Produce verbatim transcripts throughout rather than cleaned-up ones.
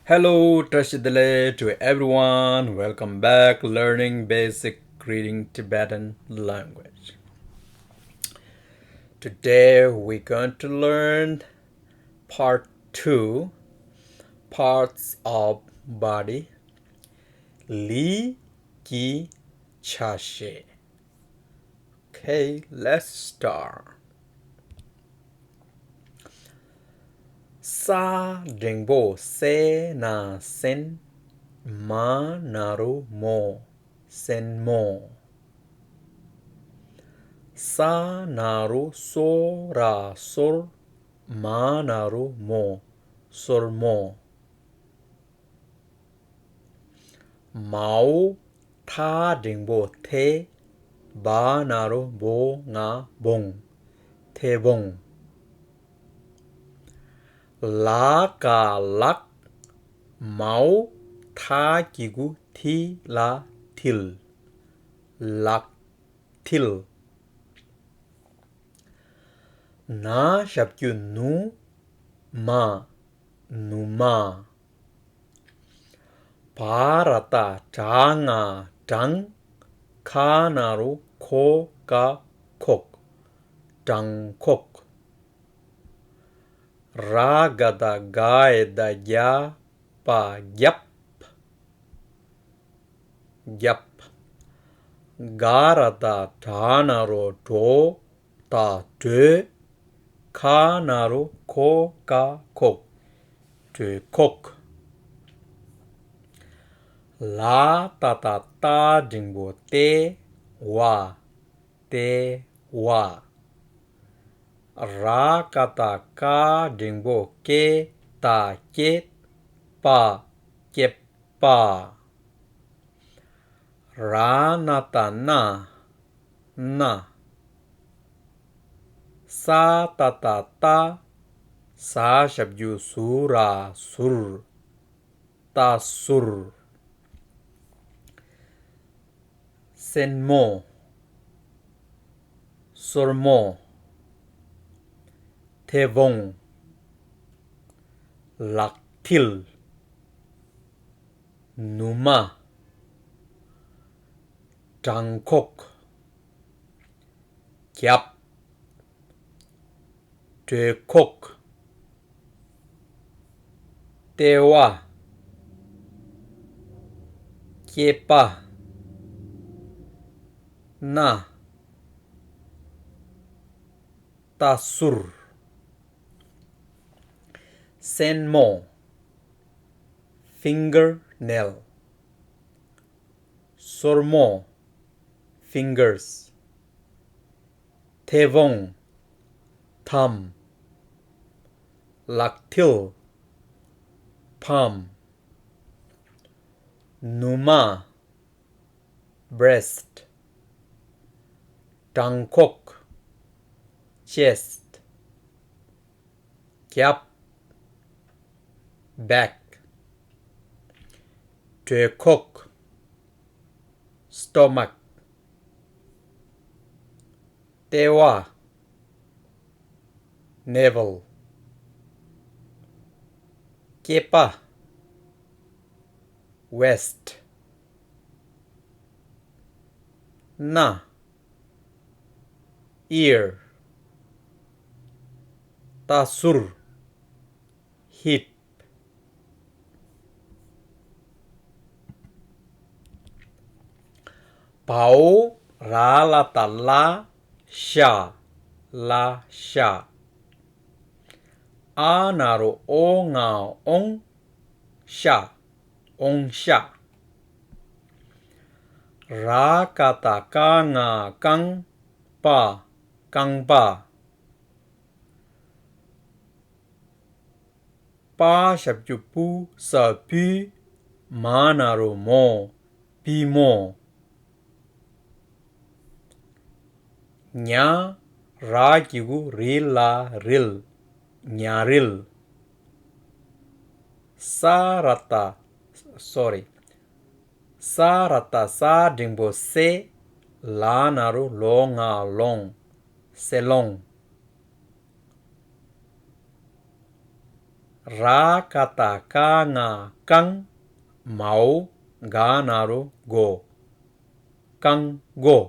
Hello, བཀྲ་ཤིས་བདེ་ལེགས to everyone. Welcome back learning basic reading Tibetan language. Today we're going to learn part two, parts of body. ལུས་ཀྱི་ཆ་ཤས། Okay, let's start. ས་འགྲེང་བུ་སེ་ན་སྲན། མ་ན་རོ་མོ། སྲན་མོ། ས་ན་རོ་སོ་ར་སོར། མ་ན་རོ་མོ། སོར་མོ། མའོ་ཐ་འགྲེང་བུ་ཐེ། བ་ན་རོ་བོ་ང་བོང་། ཐེ་བོང་། ལ་ཀ་ལག། མའོ་ཐ་གི་གུ་ཐི་ལ་ཐིལ། ལག་མཐིལ། ན་ཞབས་ཀྱུ་ནུ། མ། ནུ་མ། བ་ར་བཏགས་བྲ་ང་བྲང་། ཁ་ན་རོ་ཁོ་ག་ཁོག། བྲང་ཁོག། ར་ག་བཏགས་རྒ་ཡ་བཏགས་རྒྱ། པ་རྒྱབ། རྒྱབ། ག་ར་བཏགས་གྲ་ན་རོ་གྲོ། ད་གྲོད། ཁ་ན་རོ་ཁོ་ག་ཁོག། གྲོད་ཁོག། ལ་ཏ་བཏགས་རྟ་འགྲེང་བུ་རྟེ། བ། རྟེ་བ། ར་ཀ་བཏགས་རྐ་འགྲེང་བུ་རྐེ། ད་རྐེད། པ། རྐེད་པ། ར་ན་བཏགས་རྣ། རྣ། ས་ཏ་བཏགས་རྟ། ཟ་ཞབས་ཀྱུ་ཟུ་ར་ཟུར། རྟ་ཟུར། སྲན་མོ། སོར་མོ། ཐེ་བོང་། ལག་མཐིལ། ནུ་མ། བྲང་ཁོག། རྒྱབ། གྲོད་ཁོག། ལྟེ་བ། སྐེད་པ། སྣ། རྟ་ཟུར། སྲན་མོ། Finger nail. སོར་མོ། Fingers. ཐེ་བོང་། Thumb. ལག་མཐིལ། Palm. ནུ་མ། Breast. བྲང་ཁོག། Chest. རྒྱབ། Back. གྲོད་ཁོག། Stomach. ལྟེ་བ། Navel. སྐེད་པ། Waist. སྣ། Ear. རྟ་ཟུར། Hip. བའོ་ར་ལ་བཏགས་རླ། ཤ། རླ་ཤ། ཨ་ན་རོ་ཨོ་ང་ཨོང་། ཤ། ཨོང་ཤ། ར་ཀ་བཏགས་རྐ་ང་རྐང་། པ། རྐང་པ། པ་ཞབས་ཀྱུ་པུ་ས་པུས། མ་ན་རོ་མོ། པུས་མོ། ཉ། ར་གི་གུ་རི་ལ་རིལ། ཉ་རིལ། ས་ར་བཏགས། སོ་རི། ས་ར་བཏགས་ས་འགྲེང་བུ་སེ། ལ་ན་རོ་ལོ་ང་ལོང་། སེ་ལོང་། ར་ག་བཏགས་རྐ་ང་རྐང་། མའོ་ག་ན་རོ་མགོ། རྐང་མགོ།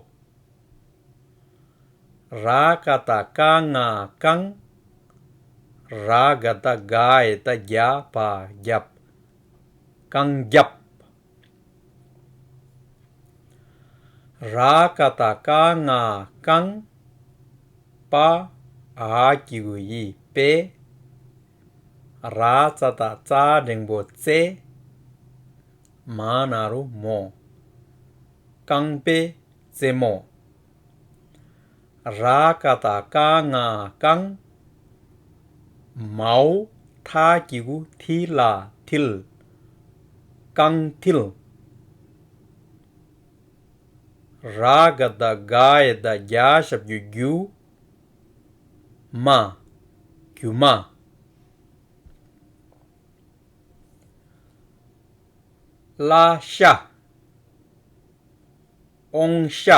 ར་ག་བཏགས་རྐ་ང་རྐང་། ར་ག་བཏགས་རྒ་ཡ་བཏགས་རྒྱ་བ་རྒྱབ། རྐང་རྒྱབ། ར་ག་བཏགས་རྐ་ང་རྐང་། པ་འ་གི་གུ་འི་པེ། ར་ཙ་བཏགས་རྩ་འགྲེང་བུ་རྩེ། མ་ན་རོ་མོ། རྐང་པའི་རྩེ་མོ། ར་ག་བཏགས་རྐ་ང་རྐང་། མའོ་ཐ་གི་གུ་ཐི་ལ་མཐིལ། རྐང་མཐིལ། ར་ག་བཏགས་རྒ་ཡ་བཏགས་རྒྱ་ཞབས་ཀྱུ་རྒྱུ། མ། རྒྱུ་མ། གླ་ཤ། ཨོང་ཤ།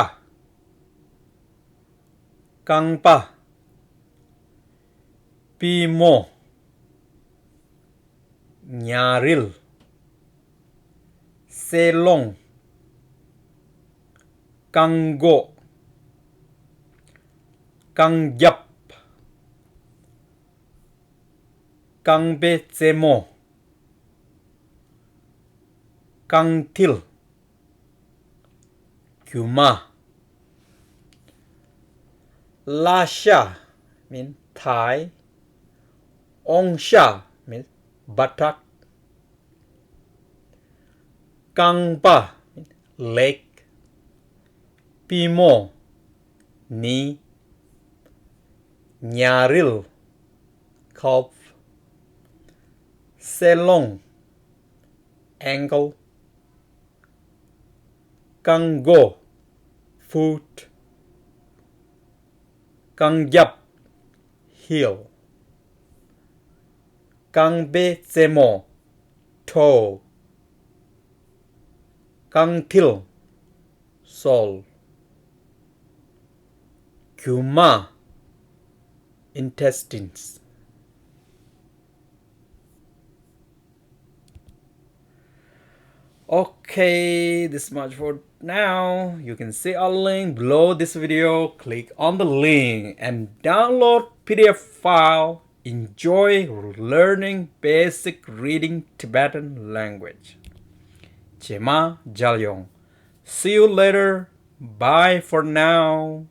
རྐང་པ། པུས་མོ། ཉྭ་རིལ། སེ་ལོང་། རྐང་མགོ། རྐང་རྒྱབ། རྐང་པའི་རྩེ་མོ། རྐང་མཐིལ། རྒྱུ་མ། གླ་ཤ་means thigh། ཨོང་ཤ་means buttock། རྐང་པ། leg། པུས་མོ། knee། ཉྭ་རིལ། calf། སེ་ལོང་། ankle། རྐང་མགོ། foot། རྐང་རྒྱབ། heel། རྐང་པའི་རྩེ་མོ། toe། རྐང་མཐིལ། sole། རྒྱུ་མ། intestines། Okay, this much for now. You can see a link below this video. Click on the link and download P D F file. Enjoy learning basic reading Tibetan language. རྗེས་མ་མཇལ་ཡོང་། See you later. Bye for now.